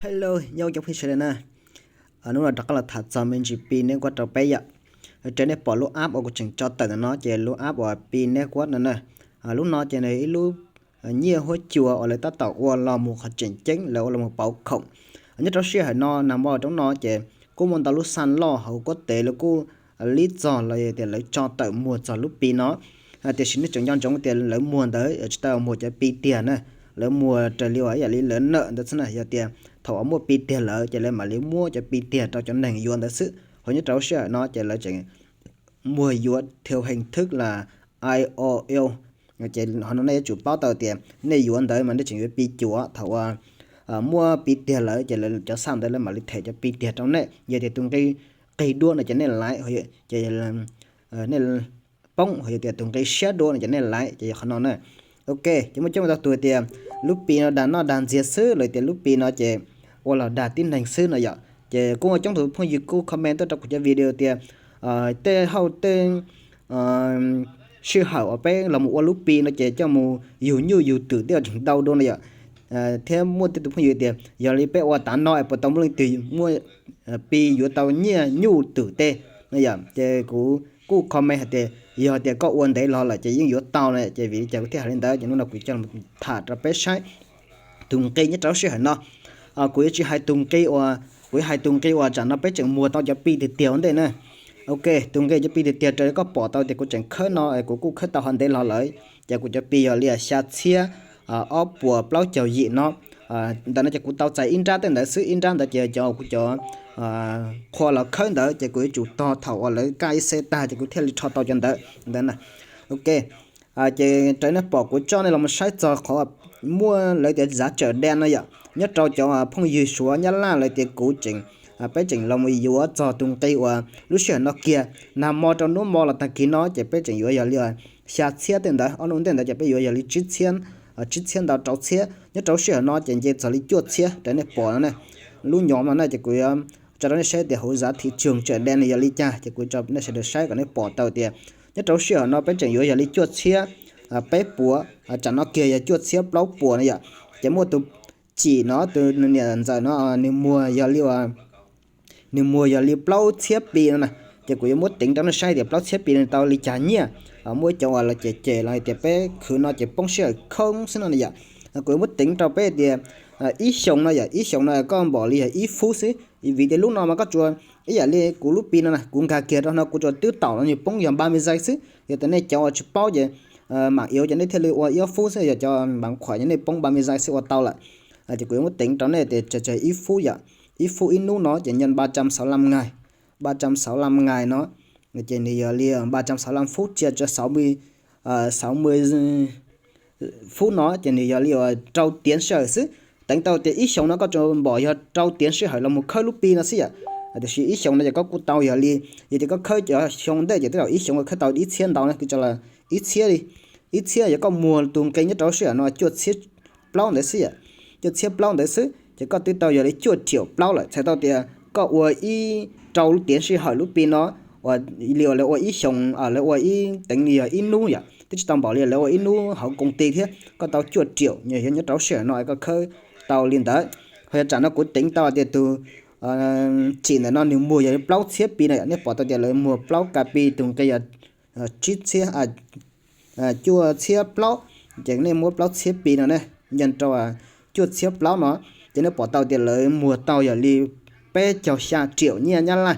Hello, nyob zoo cov phooj ywg sawv daws na. Hnub no rov qab los tham txog me ntsis Pi Network rau peb yom. Raws nej pom lub app uas kuv tseem tso tawm ntawm no ces lub app uas Pi Network no na, lub no ces nws ib lub nyiaj huab cua uas lawv tab tom ua los mus qhov tseem ceeb, lawv ua los mus pauv khoom. Nyob rau sij hawm no nag hmo roob no ces kuj muaj ntau lub xaj loj hauv kuab tev lawv kuj lib txog los yog tias lawv tso tawm muag txog lub Pi no. Tiam sis nej tseem nco ntsoov tias lawv muag ntawd tsis tau muag cov Pi tiag na, lawv muag raws li uas ib yam li lawv nawm ntawd xwb na. Yog tias thaum uas muaj Pi tiag lawm ces lawv mam li muab cov Pi tiag rau cov neeg yuav ntawd xwb. Hos nyob rau sij hawm no ces lawv tseem muag yuav theo hình thức là I O L. Ces hov no nej yuav tsum paub tau tias nej yuav ntawd mas nej tseem yuav Pi cuav, thaum uas muaj Pi tiag lawm ces lawv cov xaj ntawd lawv mam li them cov Pi tiag rau nej. Yog tias tus nqi qig duab no ces nej laiv, ces nej poob, hos yog tias tus nqi siab duab no ces nej laiv, ces yog qhov no na. Ok, ces muaj coob tau tus tias lub Pi no dag noj dag ntxiag xwb los tias lub Pi no ces ua los dag tib neeg xwb no yom. Ces kuj muaj coob tus phooj ywg kuj comment tuaj rau kuv cov video tias tej hauj tej sij hawm uas peb los mus ua lub Pi no ces coj mus yug nyuj yug twm tej tseem ntau dua no yom. Thiab muaj tej tus phooj ywg tias yog li peb ua tav no es puas tau muaj leej twg muaj Pi yuav tau nyiaj nyuj twm tej no yom. Ces kuv kuj comment hais tias yog tias koj ua ntev los lawm ces yeej yuav tau no, ces vim li cas kuv thiaj hais li ntawd ces hnub no kuv coj los tham rau peb saib tus nqi nyob rau lub sij hawm no. Kuv yuav tsis hais tus nqi uas, kuv yuav hais tus nqi uas tsam no peb tseem muag tau cov Pi tiag tiag ua ntej na. Ok, tus nqi cov Pi tiag tiag raws li koj pom tau tias kuv tseem khawb no, kuv kuj khawb tau hov ntev los lawm, ces kuv cov Pi yog li xya txhiab ob puas plaub caug yim no. Ntawm no ces kuv tau txais ib nrab tej ntawd xwb, ib nrab ntawd ces cov kuv cov qhua los khawb ntawd ces kuv yuav tsum tog thaum uas lawv kaj ib xeb tag ces kuv thiaj li rho tau cov ntawd ntawd na. Ok, ces raws nej pom kuv coj nej los saib txog qhov muaj lawv tias giá chợ đen no yom, nyob rau cov phooj ywg Suav Nyab Laj lawv tias kuv tseem, peb tseem los mus yuav txog tus nqi uas lub sij hawm no kiag, nag hmo rau hnub hmo los tag kis no ces peb tseem yuav yog li xya txhiab tej ntawd, ob hnub ntej ntawd ces peb yuav yog li tsib txhiab, tsib txhiab ntau rau txhiab. Nyob rau lub sij hawm no ces nce txog li cuaj txhiab raws nej pom no ne. Lub nyom no na ces kuv yuav tso rau nej saib tias hauv giá thị trường chợ đen nws yog li cas ces kuv tso nej sawv daws saib kom nej pom tau tias nyob rau lub sij hawm no peb tseem yuav yog li cuaj txhiab peb puas, tsam no kiag yog cuaj txhiab plaub puas no yom. Ces muaj tus chim no, tus niam ntxawm no nws muag yog li nws muag yog li plaub txhiab Pi no na. Ces kuv yuav muab teev rau nej saib tias plaub txhiab Pi no tau li cas nyiaj. Muaj ib cov uas los cem cem los hais tias peb khwv no ces poob sij hawm khoob xwb no na yom. Kuv yuav muab teev rau peb tias ib xyoos no yom, ib xyoos no koj npaum li yog ib fub xwb, vim tias lub no mas koj tsuas ib yam li kuv lub Pi no na, kuv nkag kiag rau no kuv tsuas twb taum no nws poob yog ba mươi giây xwb. Yog tias nej cov uas tsis paub ces mạng yếu ces nej thiaj li ua ib ob fub xwb, yog cov mạng khỏe ces nej poob ba mươi giây xwb ua tau lawm. Ces kuv yuav muab teev rau nej tias tsawg tsawg ib fub yom, ib fub ib hnub no ces nhân ba trăm sáu mươi lăm ngày, ba trăm sáu mươi lăm ngày no ces nws yog li ba trăm sáu mươi lăm phút chia cho sáu mươi, sáu mươi phút no ces nws yog li uas rau tiav sij hawm xwb. Teev tau tias ib xyoos no koj tsuas npaum yog rau tiav sij hawm los mus khawb lub Pi no xwb yom. Tiam sis ib xyoos no ces koj kuj tau yog li, yog tias koj khawb cov xyoo ntej ces twb tau ib xyoos koj khawb tau ib txhiab ntau na, kuv tso los ib txhiab li, ib txhiab yog koj muag tus nqi nyob rau lub sij hawm no cuaj txhiab plaub ntawd xwb yom, cuaj txhiab plaub ntawd xwb ces koj twb tau yog li cuaj triệu plaub lawm. Txhais tau tias koj ua ib rau lub tiav sij hawm lub Pi no uas li uas lawv ua ib xyoos, lawv ua ib teev li yog ib hnub yom, twb tsis tau npaum li lawv ua ib hnub hauv công ty thiab, koj tau cuaj triệu nyob rau lub sij hawm no koj khawb tau li ntawd. Ho yog tsam no kuv teev tau tias tus chim ntawm no nws muag yog li plaub txhiab Pi no yom, nej pom tau tias lawv muag plaub ka Pi tus nqi yog tsib txhiab, cuaj txhiab plaub, ces nej muab plaub txhiab Pi no ne, nhân rau cuaj txhiab plaub no ces nej pom tau tias lawv muag tau yog li peb caug xya triệu nyiaj Nyab Laj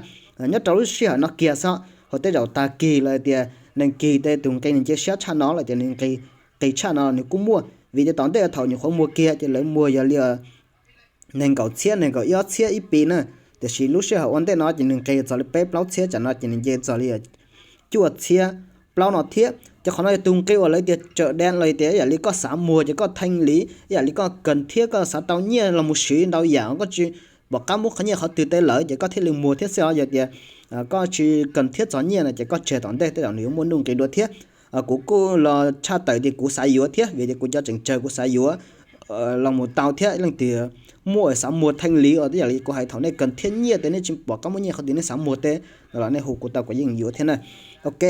nyob rau lub sij hawm no kiag xwb. Hos tej zaum tag kis los tias neeg kis tej tus nqi nws nce siab tshaj no los tias nws nqi, nqi tshaj no nws kuj muaj, vim tias tom ntej thaum nyuam qhuav muag kiag ces lawv muag yog li nees nkaum txhiab, nees nkaum ib ob txhiab ib Pi na. Tiam sis lub sij hawm ua ntej no ces nws nqi txog li peb plaub txhiab, tsam no ces nws nce txog li cuaj txhiab plaub no thiab. Ces qhov no yog tus nqi uas lawv tias chợ đen los tias ib yam li koj xav muag ces koj thanh lý, ib yam li koj cần thiết koj xav tau nyiaj los mus siv ntau yam, koj tsis pom qab muab qhov nyiaj qhov twg tej lawm ces koj thiaj li muag thiab xwb os. Yog tias koj tsis cần thiết txog nyiaj no ces koj tseg tom ntej tej zaum nws yuav muaj nuj nqi dua thiab. Kuv kuj los tshaj tawm tias kuv xav yuav thiab, vim tias kuv cov tseem tsawg kuv xav yuav los mus tau thiab. Leej twg muaj xav muag thanh lý os, ib yam li kuv hais thaum nej cần thiết nyiaj tej nej tsis pom qab muab nyiaj qhov twg nej xav muag tej los nej hu kuv tau kuv yeej yuav thiab na. Ok,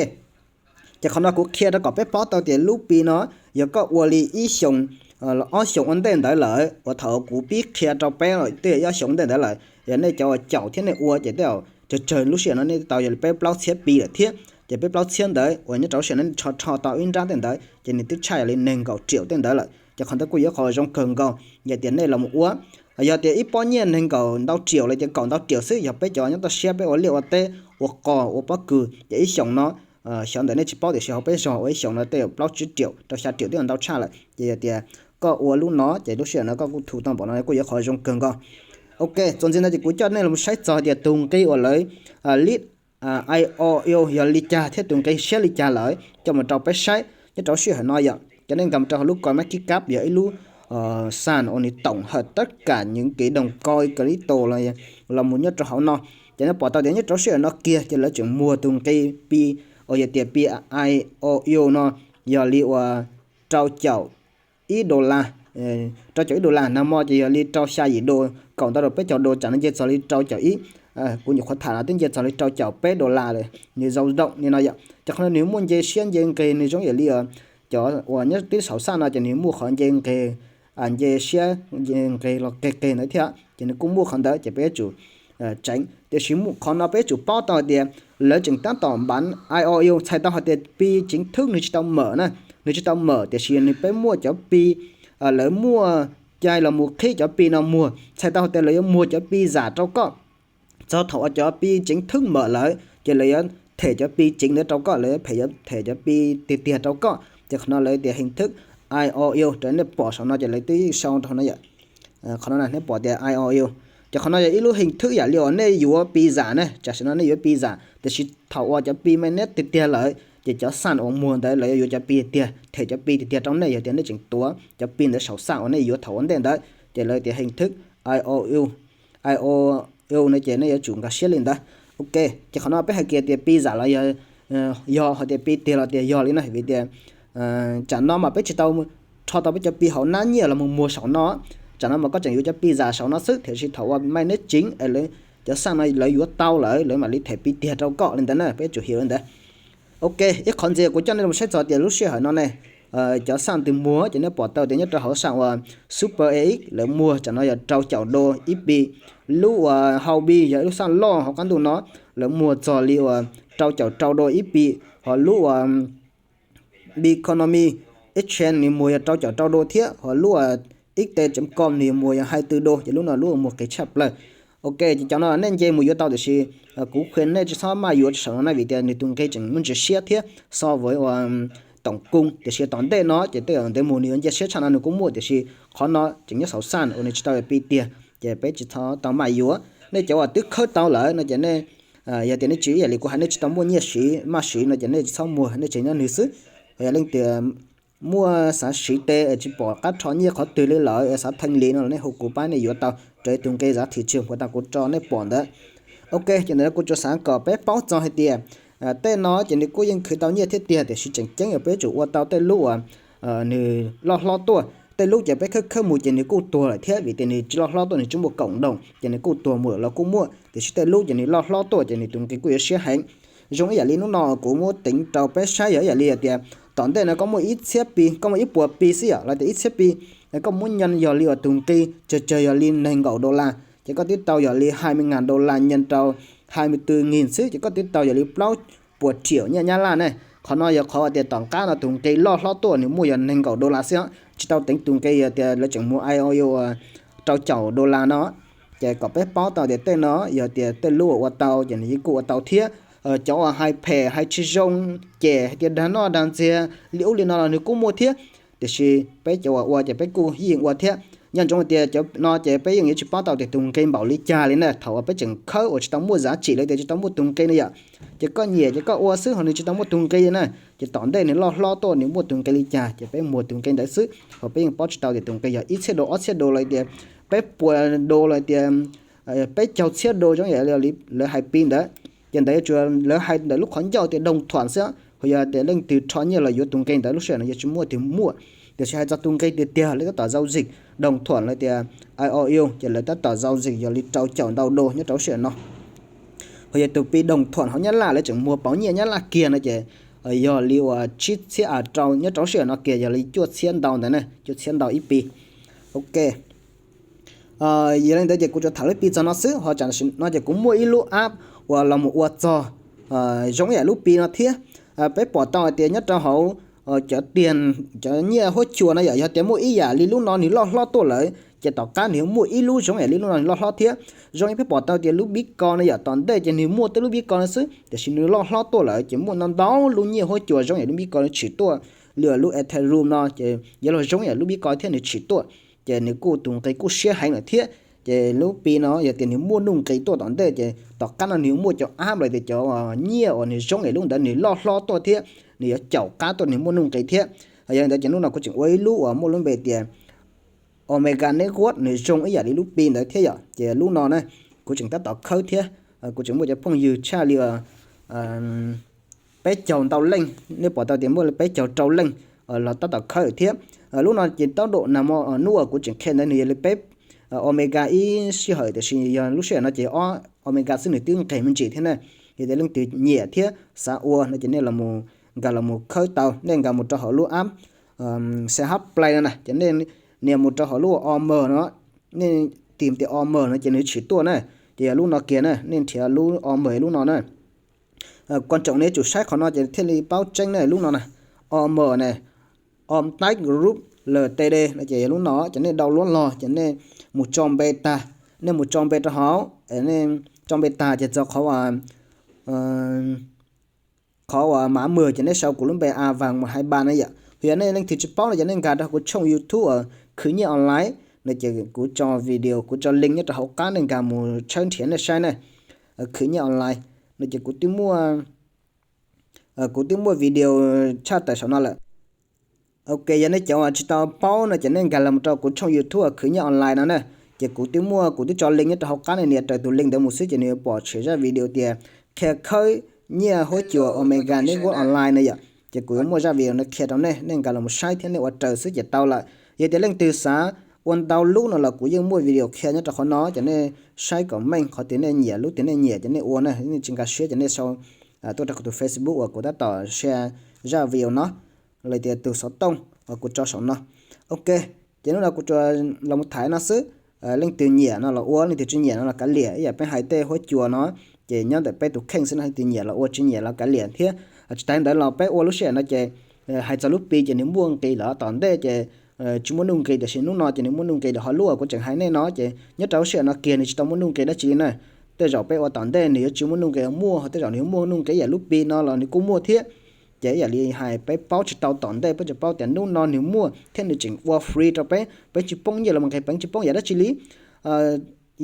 ces qhov no kuv qhia rau kom peb paub tau tias lub Pi no yog koj ua li ib xyoos ob xyoos ua ntej ntawd lawm, uas thaum kuv pib qhia rau peb los twb yog ob xyoos ntej ntawd lawm. Yog nej cov uas caum thiab nej ua ces tej zaum tsawg tsawg lub sij hawm no nej tau yog li peb plaub txhiab pi lawm thiab. Ces peb plaub txhiab ntawd uas nyob rau lub sij hawm no nej rho rho tau ib nrab tej ntawd ces nws twb tshaj yog li nees nkaum triệu tej ntawd lawm. Ces qhov ntawd kuj yuav qhov zoo kawg nkaus yog tias nej los mus ua. Yog tias ib pob nyiaj nees nkaum ntau triệu lawm ces kaum ntau triệu xwb, yog peb cov nyob toj siab peb ua liaj ua teb ua qos ua pob kws ces ib xyoos no, xyov ntawm nej tsis paub tiam sis hauv peb zog ua ib xyoos no tej zaum plaub tsib triệu rau xya triệu twb ntau tshaj lawm. Ces yog tias koj ua lub no ces lub sij hawm no koj kuj thu tau npaum no kuj yuav qhov zoo kawg nkaus. Ok, txuas ntxiv no ces kuv coj nej los saib txog tias tus nqi uas lawv list IOU yog li cas thiab tus nqi siab li cas lawm coj mus rau peb saib nyob rau lub sij hawm no yom. Ces nej nkag mus rau hauv lub CoinMarketCap yog ib lub sàn uas nws tổng hợp tất cả những cái đồng coin crypto los mus nyob rau hauv no. Ces nej pom tau tias nyob rau lub sij hawm no kiag ces lawv tseem muag tus nqi pi uas yog tias pi IOU no yog li uas rau caum ib dollar. Rau caum ib dollar nag hmo ces yog li rau xya yim do, kaum ntau rau peb caug do, tsam no nce txog li rau caum ib. Kuv nyuam qhuav tham los twb nce txog li rau caum peb dollar lawm, nws dao động li no yom. Ces qhov no nws muaj nce siab nce nqig, nws zoo yam li cov uas nyob tib saum xaj no ces nws muaj qhov nce nqig, nce siab nce nqig los qig qig ntawd thiab ces nws kuj muaj qhov ntawd ces peb yuav tsum tseev. Tiam sis qhov no peb yuav tsum paub tau hais tias lawv tseem tab tom bán IOU, txhais tau hais tias pi chính thức nws tsis tau mở na, nws tsis tau mở tiam sis nws peb muaj cov pi, lawv muaj cai los mus qhib cov pi no muag, txhais tau hais tias lawv yuav muag cov pi giả rau koj. Txog thaum uas cov pi chính thức mở lawm ces lawv yuav them cov pi chính ntawd rau koj, lawv yuav them cov pi tiag tiag rau koj. Ces qhov no lawv tias hình thức IOU, raws nej pom saum no ces lawv twb sau rau no yom. Qhov no nej pom tias IOU, ces qhov no yog ib lub hình thức yam li uas nej yuav pi giả na, tam sim no nej yuav pi giả tiam sis thaum uas cov pi mainnet tiag tiag lawm ces cov sàn uas muag ntawd lawv yuav yuav cov pi tiag, them cov pi tiag tiag rau nej, yog tias nej tseem tuav cov pi ntawd saum sàn uas nej yuav thaum ua ntej ntawd ces lawv tias hình thức IOU, IOU no ces nej yuav tsum nkag siab li ntawd. Ok, ces qhov no peb hais kiag tias pi giả los yog hais tias pi tiag los tias yog li no, vim tias tsam no mas peb tsis tau rho tau peb cov pi hauv nab nyiaj los mus muag saum no. Tsam no mas koj tseem yuav cov pi giả saum no xwb, tiam sis thaum uas mainnet chính es lawv cov sàn no lawv yuav tau lawm lawv mam li them pi tiag rau koj li ntawd na, peb yuav tsum hiểu li ntawd. Ok, ib qhov ntxiv kuv coj nej los saib txog tias lub sij hawm no ne, cov sàn twg muag ces nej pom tau tias nyob rau hauv sàn uas Super EX lawv muag tsam no yog rau caum do ib pi. Lub uas Huobi yog ib lub sàn loj hauv qab ntuj no, lawv muag txog li uas rau caum rau do ib pi. Ho lub uas Biconomy Exchange nws muag yog rau caum rau do thiab, ho lub uas xt chấm com nws muag yog hai tư do, ces lub no lub muag qis tshaj plaws. Ok, ces cov no nej nce mus yuav tau tiam sis kuv khuyên nej tsis txhob maj yuav saum no na, vim tias nws tus nqi tseem muaj ntsis siab thiab so với uas tổng cung, tiam sis tom ntej no ces tej zaum ntev mus nws yuav nce siab tshaj no nws kuj muaj, tiam sis qhov no tseem nyob saum sàn uas nws tsis tau pi tiag ces peb tsis txhob tau maj yuav. Nej cov uas twb khawb tau lawm no ces nej, yog tias nej tsis ib yam li kuv hais nej tsis tau muaj nyiaj siv maj siv no ces nej tsis txhob muag, nej tseem nyob nws xwb. Yog leej twg muaj xav siv tes tsis pom qab rho nyiaj qhov twg li lawm, xav thanh lý no los nej hu kuv pab nej yuav tau raws tus nqi giá thị trường uas tau kuv tso nej pom ntawd. Ok, ces ntawm no kuv tsuas xav kom peb paub txog hais tias tej no ces nws kuj yeej khwv tau nyiaj thiab tiag, tiam sis tseem ceeb yog peb yuav tsum ua tau tej lub uas nws loj hlob tuaj. Tej lub ces peb khawb khawb mus ces nws kuj tuag lawm thiab, vim tias nws tsis loj hlob tuaj, nws tsis muaj cộng đồng ces nws kuj tuag mus lawm los kuj muaj, tiam sis tej lub ces nws loj hlob tuaj ces nws tus nqi kuj yuav siab heev. Zoo ib yam li hnub no kuv muab tính rau peb saib yog ib yam li hais tias tom ntej no koj muaj ib txhiab pi, koj muaj ib puas pi xwb yom, los tias ib txhiab pi, koj muab nhân yog li uas tus nqi tsawg tsawg yog li nees nkaum dollar, ces koj twb tau yog li hai mươi ngàn đô la nhân rau hai mươi tư nghìn xwb, ces koj twb tau yog li plaub puas triệu nyiaj Nyab Laj ne. Qhov no yog qhov tias tom qab no tus nqi loj hlob tuaj nws muaj yog nees nkaum dollar xwb, tsis tau tính tus nqi yog tias lawv tseem muag IOU rau caum dollar no. Ces kom peb paub tau tias tej no yog tias tej lub uas ua tau ces nws yeej kuj ua tau thiab. Cov uas hais phem hais tsis zoo, cem hais tias dag noj dag ntxiag li ub li no los nws kuj muaj thiab. Tiam sis peb cov uas ua ces peb kuj yeej ua thiab. Nco ntsoov tias cov no ces peb yeej yuav tsis paub tau tias tus nqi npaum li cas li na, thaum uas peb tseem khawb uas tsis tau muaj giá trị los tias tsis tau muaj tus nqi na yom. Ces koj nyiam ces koj ua xwb, ho nws tsis tau muaj tus nqi na, ces tom ntej nws loj hlob tuaj nws muaj tus nqi li cas ces peb muag tus nqi ntawd xwb, ho peb yeej paub tsis tau tias tus nqi yog ib txhiab do, ob txhiab do los tias peb puas do los tias peb caug txhiab do zoo yam li lawv hais pi ntawd. Ces ntawd yuav tsum lawv hais ntawm lub qhov ncauj tias đồng thuận xwb, ho yog tias leej twg rho nyiaj los yuav tus nqi ntawd lub sij hawm no yuav tsis muaj tus muaj. Tiam sis hais txog tus nqi tiag tiag lawv tab tom giao dịch đồng thuận los tias IOU ces lawv tab tom giao dịch yog li rau caum ntau do nyob rau lub sij hawm no. Ho yog tus pi đồng thuận hauv Nyab Laj lawv tseem muag pauv nyiaj Nyab Laj kiag no ces yog li uas tsib txhiab a rau nyob rau lub sij hawm no kiag yog li cuaj txhiab ntau ntawd ne, cuaj txhiab ntau ib Pi. Ok, yog li ntawd ces kuv tsuas tham lub Pi txog no xwb, ho tam sim no ces kuv muaj ib lub app uas los mus ua txog zoo ib yam lub Pi no thiab. Peb pom tau hais tias nyob rau hauv cov tiag, cov nyiaj huab cua no yom, yog tias muaj ib yam li lub no nws loj hlob tuaj lawm ces tom qab nws yuav muaj ib lub zoo ib yam li lub no nws loj hlob thiab. Zoo li peb pom tau tias lub Bitcoin no yom, tom ntej ces nws muaj tej lub Bitcoin no xwb, tiam sis nws loj hlob tuaj lawm ces muaj ntau ntau lub nyiaj huab cua zoo ib yam lub Bitcoin nws tshwm tuaj, li lub Ethereum no ces yuav los zoo ib yam lub Bitcoin thiab nws tshwm tuaj, ces nws kuj tus nqi kuj siab heev lawm thiab. Ces lub Pi no yog tias nws muaj nuj nqis tuaj tom ntej ces tom qab no nws yuav muaj cov app los tias cov nyiaj uas nws zoo ib yam lub ntawd nws loj hlob tuaj thiab, nws yuav caum qab tuaj nws muaj nuj nqis thiab. Yog li ntawd ces hnub no kuv tseem ua ib lub uas muaj lub npe tias Omega Network, nws zoo ib yam li lub Pi ntawd thiab yom. Ces lub no na, kuv tseem tab tom khawb thiab, kuv tseem muaj cov phooj ywg tshaj li peb caug ntau leej, nej pom tau tias muaj li peb caug rau leej los tab tom khawb thiab. Lub no ces tau dua nag hmo hnub uas kuv tseem qhia ntawd nws yog li peb Omega ib sij hawm, tiam sis yog lub sij hawm no ces ob Omega xwb nws twb nqes me ntsis thiab na. Yog tias leej twg nyiam thiab xav ua no ces nej los, nkag los mus khawb tau, nej nkag mus rau hauv lub app C H Play no na, ces nej nias mus rau hauv lub O M no, nej tis tias O M no ces nws tshwm tuaj na. Ces yog lub no kiag na, nej nrhiav lub O M lub no na. Quan trọng nej yuav tsum saib qhov no ces thiaj li paub tseeb na, lub no na, O M na, Omtech Group L T D no ces yog lub no, ces nej download los ces nej mus tso npe tag, nej mus tso npe rau hauv, nej tso npe tag ces txog qhov uas mã mười ces nej sau kuv lub npe A Vàng một hai ba na yom. Yog nej leej twg tsis paub no ces nej nkag rau kuv tshooj YouTube Khwv Nyiaj Online no ces kuv tso video, kuv tso link nyob rau hauv qab, nej nkag mus tshawb nrhiav nej saib na. Khwv Nyiaj Online no ces kuv twb muaj, kuv twb muaj video tshaj tawm saum no lawm. Ok, yog nej cov uas tsis tau paub no ces nej nkag los rau kuv tshooj YouTube Khwv Nyiaj Online no na. Ces kuv twb muaj, kuv twb tso link nyob rau hauv qab, nej nias raws tus link ntawd mus xwb ces nws yuav pom tsev zaj video tias qhia khawb nyiaj huab cua Omega Network Online na yom. Ces kuv yuav muaj zaj video no qhia rau nej, nej nkag los mus saib thiab nej ua raws xwb ces tau lawm. Yog tias leej twg xav ua ntau lub no los kuv yeej muaj video qhia nyob rau qhov no, ces nej saib kom meej, qhov twg nej nyiam, lub twg nej nyiam ces nej ua na, nej tsis nkag siab ces nej sau tuaj rau kuv tus Facebook uas kuv tab tom share zaj video no, los tias tus xov tooj uas kuv tso saum no. Ok, ces hnub no kuv tsuas los tham no xwb. Leej twg nyiam no los ua, leej twg tsis nyiam no los kav liam, ib yam peb hais tej huab cua no ces nyob ntawm peb tus kheej xwb no, leej twg nyiam los ua, tsis nyiam los kav liam thiab. Tsis tas li ntawd los peb ua lub sij hawm no ces hais txog lub Pi ces nws muaj nqis lawm, tom ntej ces tsis muaj nuj nqis, tiam sis hnub no ces nws muaj nuj nqis lawm. Ho lub uas kuv tseem hais nej no ces nyob rau lub sij hawm no kiag nws tsis tau muaj nuj nqis dab tsi li na. Tej zaum peb ua tom ntej nws yuav tsis muaj nuj nqis muaj, ho tej zaum nws yuav muaj nuj nqis ib yam lub Pi no los nws kuj muaj thiab. Ces ib yam li hais peb paub tsis tau tom ntej, peb tsis paub tias hnub no nws muaj thiab nws tseem ua free rau peb, peb tsis poob nyiaj los mus nqis peev, tsis poob yam dab tsi li.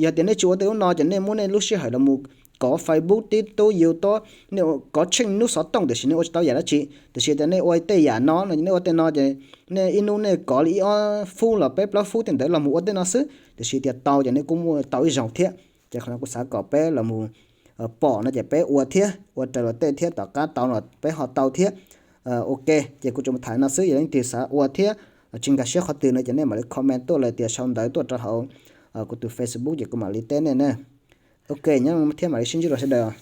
Yog tias nej tsis ua tej lub no ces nej muab nej lub sij hawm los mus kov Facebook, TikTok, YouTube, nej kov tsheej hnub xov tooj tiam sis nej ua tsis tau yam dab tsi. Tiam sis tias nej ua tej yam no no, nej ua tej no ces nej ib hnub nej kov li ib ob fub los peb plaub fub tej ntawd los mus ua tej no xwb, tiam sis tias tau ces nej kuj muaj tau ib zaug thiab. Ces qhov no kuv xav kom peb los mus pom no ces peb ua thiab, ua raws luag tej thiab, tom qab tau no peb ho tau thiab. Ok, ces kuv tsuas mus tham no xwb, yog leej twg xav ua thiab tsis nkag siab qhov twg no ces nej mam li comment tuaj los tias sau ntawv tuaj rau hauv kuv tus Facebook ces kuv mam li teb nej na. Ok, nyob thiab mam li sib ntsib rau sawv daws.